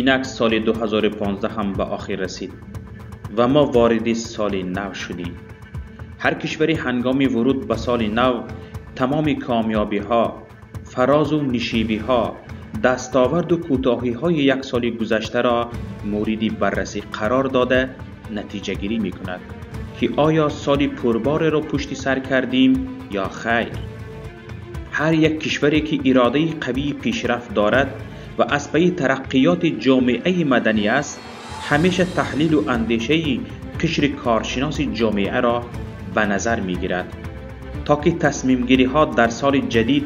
Инак соли 2015 هم به آخر رسید و ما وارد سال نو شدیم. هر کشوری هنگام ورود به سال نو تمام کامیابی ها، فراز و نشیبی ها، دستاورد و کوتاهی های یک سال گذشته را مورد بررسی قرار داده نتیجه گیری می کند که آیا سال پربار را پشت سر کردیم یا خیر. هر یک کشوری که اراده قوی پیشرفت دارد و از پی ترقیات جامعه مدنی است، همیشه تحلیل و اندیشه قشر کارشناس جامعه را به نظر می گیرد تا که تصمیم گیری ها در سال جدید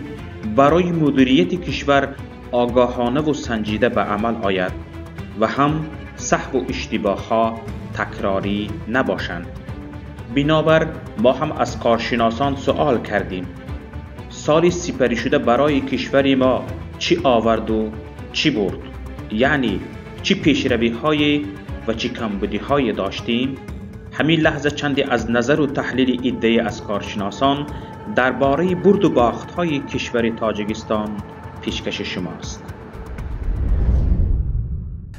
برای مدیریت کشور آگاهانه و سنجیده به عمل آید و هم سهو و اشتباه ها تکراری نباشند. بنابر ما هم از کارشناسان سوال کردیم سال سپری شده برای کشور ما چی آورد و چی برد، یعنی چی پیشروی های و چی کمبودی های داشتیم. همین لحظه چندی از نظر و تحلیل ایده از کارشناسان درباره برد و باخت های کشور تاجیکستان پیشکش شماست.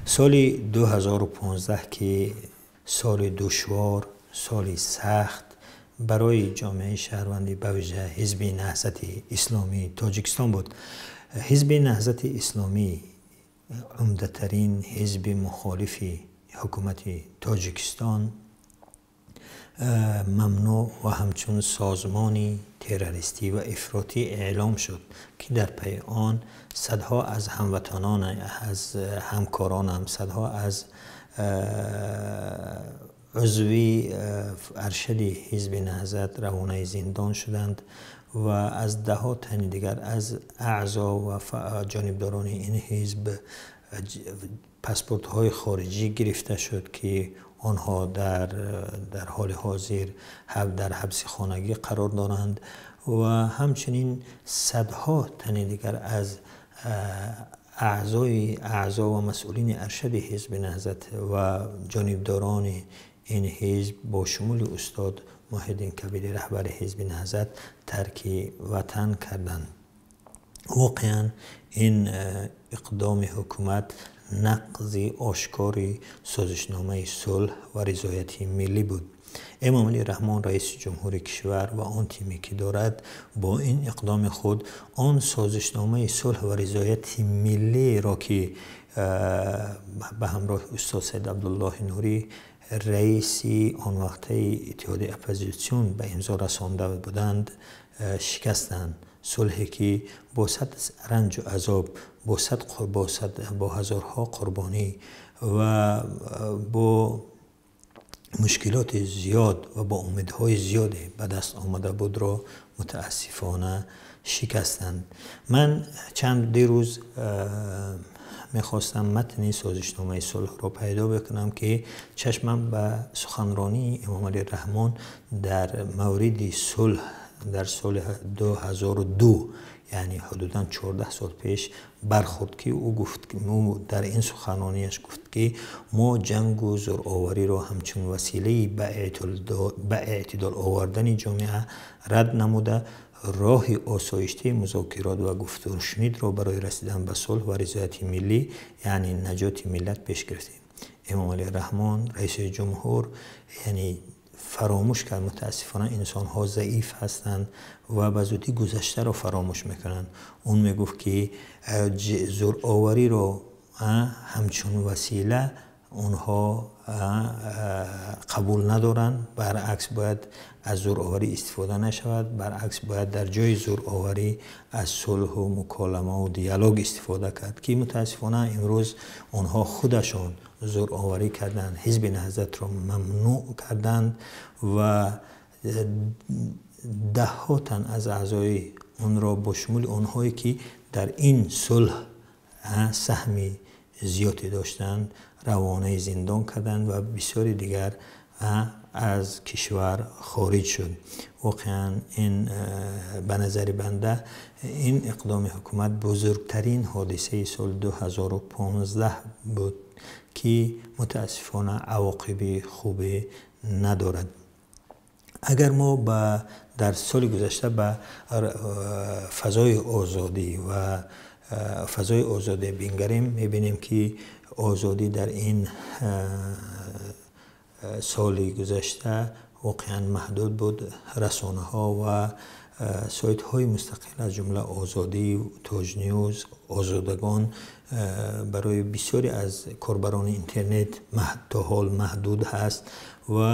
سال 2015 که سال دشوار، سال سخت برای جامعه شهروندی به ویژه حزب نهضت اسلامی تاجیکستان بود. حزب نهضت اسلامی عمده‌ترین حزب مخالف حکومت تاجیکستان ممنوع و همچون سازمانی تروریستی و افراطی اعلام شد که در پی آن صدها از هموطنان، از همکارانم، صدها از عضوی ارشد حزب نهضت روانه زندان شدند و از ده ها تن دیگر از اعضا و جانبداران این حزب پاسپورت های خارجی گرفته شد که آنها در حال حاضر در حبس خانگی قرار دارند و همچنین صدها تن دیگر از اعضا و مسئولین ارشد حزب نهضت و جانبداران این حزب با شمول استاد محی‌الدین کبیری رهبر حزب نهضت ترک وطن کردند. واقعا این اقدام حکومت نقض آشکار سازشنامه صلح و رضایت ملی بود. امامعلی رحمان رئیس جمهور کشور و آن تیمی که دارد با این اقدام خود آن سازشنامه صلح و رضایت ملی را که به همراه استاد سید عبدالله نوری رئیس آن وقت اتحاد اپوزیسیون به امضا رسانده بودند شکستند. صلحی که با صد رنج و عذاب، با هزارها قربانی و با مشکلات زیاد و با امیدهای زیادی به دست آمده بود را متاسفانه شکستند. من چند دیروز میخواستم متن سازشنامه صلح را پیدا بکنم که چشمم به سخنرانی امامعلی رحمان در مورد صلح در سال 2002، یعنی حدوداً 14 سال پیش برخورد که او گفت، او در این سخنرانیش گفت که ما جنگ و زورآوری را همچون وسیله به اعتدال آوردن جامعه رد نموده راه آسایشته مذاکرات و گفت و شنید را برای رسیدن به صلح و رضایت ملی، یعنی نجات ملت، پیش گرفتیم. امامعلی رحمان رئیس جمهور یعنی فراموش کرد. متاسفانه انسان ها ضعیف هستند و به زودی گذشته را فراموش میکنند. اون میگفت که زورآوری را همچون وسیله اونها قبول ندارند، برعکس باید از زورآوری استفاده نشود، برعکس باید در جای زورآوری از صلح و مکالمه و دیالوگ استفاده کرد که متاسفانه امروز آنها خودشان زورآوری کردند، حزب نهضت را ممنوع کردند و ده ها تن از اعضای آن را با شمول آنهایی که در این صلح سهمی زیادی داشتند روانه زندان کردند و بسیاری دیگر از کشور خارج شد. واقعا این به نظر بنده این اقدام حکومت بزرگترین حادثه سال 2015 بود که متاسفانه عواقب خوبی ندارد. اگر ما در سال گذشته به فضای آزادی و فضای آزادی بنگریم، میبینیم که Озодӣ дар ин соли гузашта воқеан маҳдуд буд. Расонаҳо ва сайтҳои мустақил, аз ҷумла Озодӣ, Тоҷ Ньюз, Озодагон, барои бисёре аз корбарони интернет то ҳол маҳдуд ҳаст ва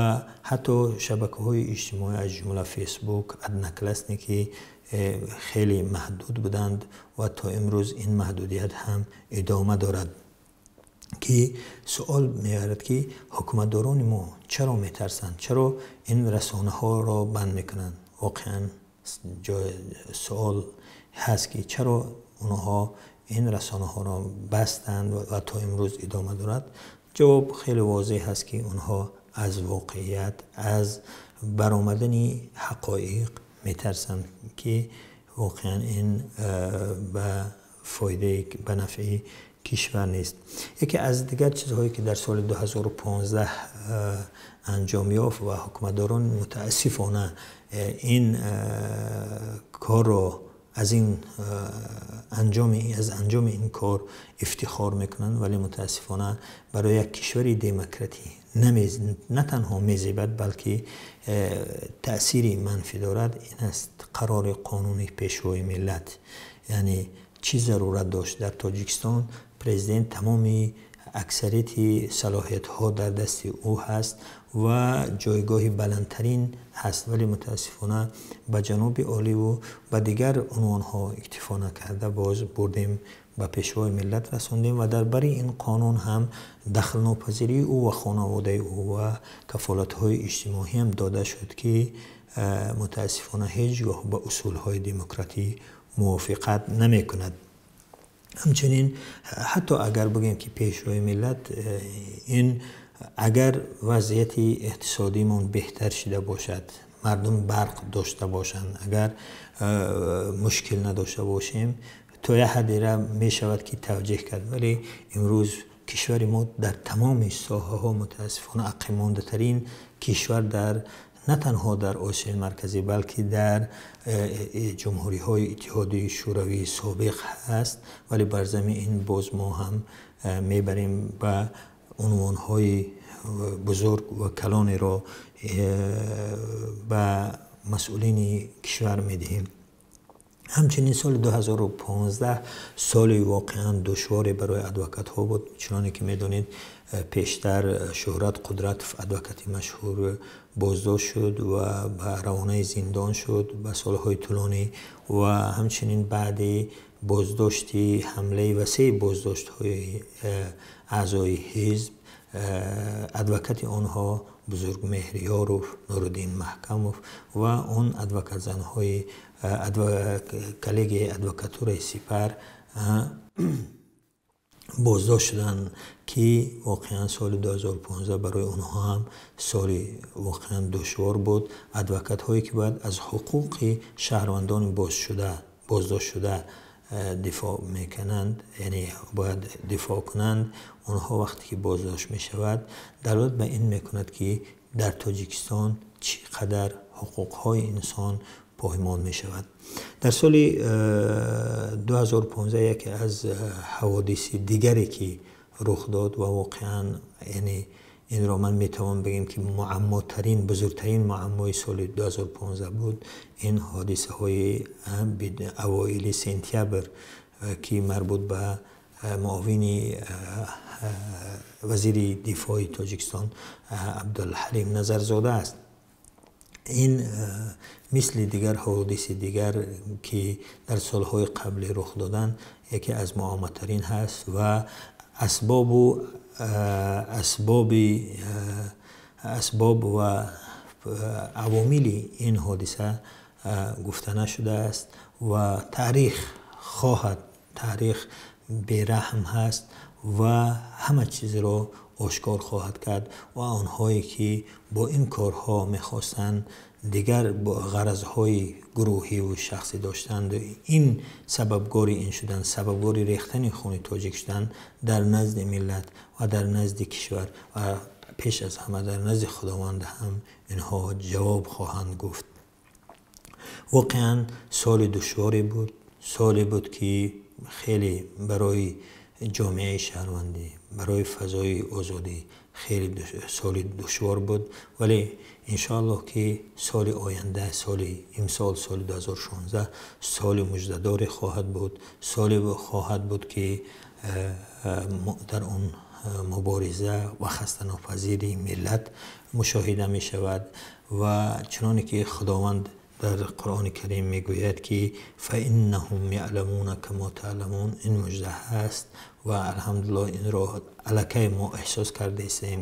ҳатто шабакаҳои иҷтимоӣ, аз ҷумла Фейсбук, Одноклассники, хеле маҳдуд буданд ва то имрӯз ин маҳдудият ҳам идома дорад. Ки суол меорад, ки ҳукуматдорони мо чаро метарсанд, чаро ин расонаҳоро банд мекунанд? Воқеан ҷои суол ҳаст, ки чаро онҳо ин расонаҳоро бастанд ва то имрӯз идома дорад. Ҷавоб хеле возеҳ аст, ки онҳо аз воқеият, аз баромадани ҳақоиқ метарсанд, ки воқеан ин ба фоидаи, ба нафъи кишвар нест. Яке аз дигар чизҳое, ки дар соли 2015 анҷом ёфт ва ҳукуматдорон мутаассифона ин корро аз анҷоми ин кор ифтихор мекунанд, вале мутаассифона барои як кишвари демократӣ на танҳо мезебад, балки таъсири манфӣ дорад, ин аст қарори қонуни Пешвои миллат. Яъне чӣ зарурат дошт? Дар Тоҷикистон президент тамоми аксарияти салоҳиятҳо дар дасти ӯ ҳаст ва ҷойгоҳи баландтарин ҳаст, вале мутаассифона ба ҷаноби оливу ба дигар унвонҳо иктифо накарда, боз бурдем ба Пешвои миллат расондем ва дар бари ин қонун ҳам дахлнопазирии ӯ ва хонаводаи ӯ ва кафолатҳои иҷтимоӣ ҳам дода шуд, ки мутаассифона ҳеҷ гоҳ ба усулҳои демократӣ мувофиқат намекунад. Ҳамчунин ҳатто агар бигӯем, ки Пешвои миллат, ин агар вазъияти иқтисодимон беҳтар шуда бошад, мардум барқ дошта бошанд, агар мушкил надошта бошем, то як ҳаддера мешавад, ки тавҷеҳ кард. Вале имрӯз кишвари мо дар тамоми соҳаҳо мутаассифона ақибмондатарин кишвар дар на танҳо дар Осиёи Марказӣ, балки дар ҷумҳуриҳои Иттиҳоди Шӯравии собиқ ҳаст. Вале бар замин ин боз мо ҳам мебарем ба унвонҳои бузург ва калонеро ба масъулини кишвар медиҳем. Ҳамчунин соли 2015 соли воқеан душворе барои адвокатҳо буд. Чуноне ки медонед, пештар Шӯҳрат Қудратов, адвокати машҳур, боздошт шуд ва ба равонаи зиндон шуд ба солҳои тӯлонӣ ва ҳамчунин баъди боздошти ҳамлаи васеи боздоштҳои аъзои ҳизб, адвокати онҳо Бузургмеҳр Ёров, Нуриддин Маҳкамов ва он адвокатзанҳои коллегияи адвокатураи Сипар боздошт шуданд, ки воқеан соли 2015 барои онҳо ҳам соли воқеан душвор буд. Адвокатҳое, ки бояд аз ҳуқуқи шаҳрвандони боздоштшуда дифоъ мекунанд, яъне бояд дифоъ кунанд, онҳо вақте ки боздошт мешавад, далолат ба ин мекунад, ки дар Тоҷикистон чӣ қадар ҳуқуқҳои инсон поймол мешавад. Дар соли 2015 яке аз ҳаводиси дигаре, ки рух дод ва воқеан, яъне инро ман метавонам бигӯям, ки муаммотарин, бузургтарин муаммои соли 2015 буд, ин ҳодисаҳои авоили сентябр, ки марбут ба муовини вазири дифои Тоҷикистон Абдулҳалим Назарзода аст. Ин мисли дигар ҳодиси дигар, ки дар солҳои қаблӣ рух доданд, яке аз муаммотарин ҳаст ва асбоб ва авомили ин ҳодиса гуфта нашудааст ва таърих хоҳад, таърих бераҳм ҳаст ва ҳама чизро ошкор хоҳад кард ва онҳое, ки бо ин корҳо мехостанд дигар ғаразҳои гурӯҳиву шахсӣ доштанд, ин сабабгори ин шуданд, сабабгори рехтани хуни тоҷик шуданд, дар назди миллат ва дар назди кишвар ва пеш аз ҳама дар назди Худованд ҳам инҳо ҷавоб хоҳанд гуфт. Воқеан соли душворе буд, соле буд, ки хеле барои ҷомеаи шаҳрвандӣ, барои фазои озодӣ хеле соли душвор буд, вале иншоаллоҳ ки соли оянда, соли имсол, соли 2016 соли муждадоре хоҳад буд, соле хоҳад буд ки дар он мубориза ва хастанопазирии миллат мушоҳида мешавад ва чуноне ки Худованд дар Қуръони Карим мегӯяд ки фаиннаҳум яъламуна кама таъламун, ин мужда ҳаст ва алҳамдулиллоҳ инро аллакай мо эҳсос кардаистем.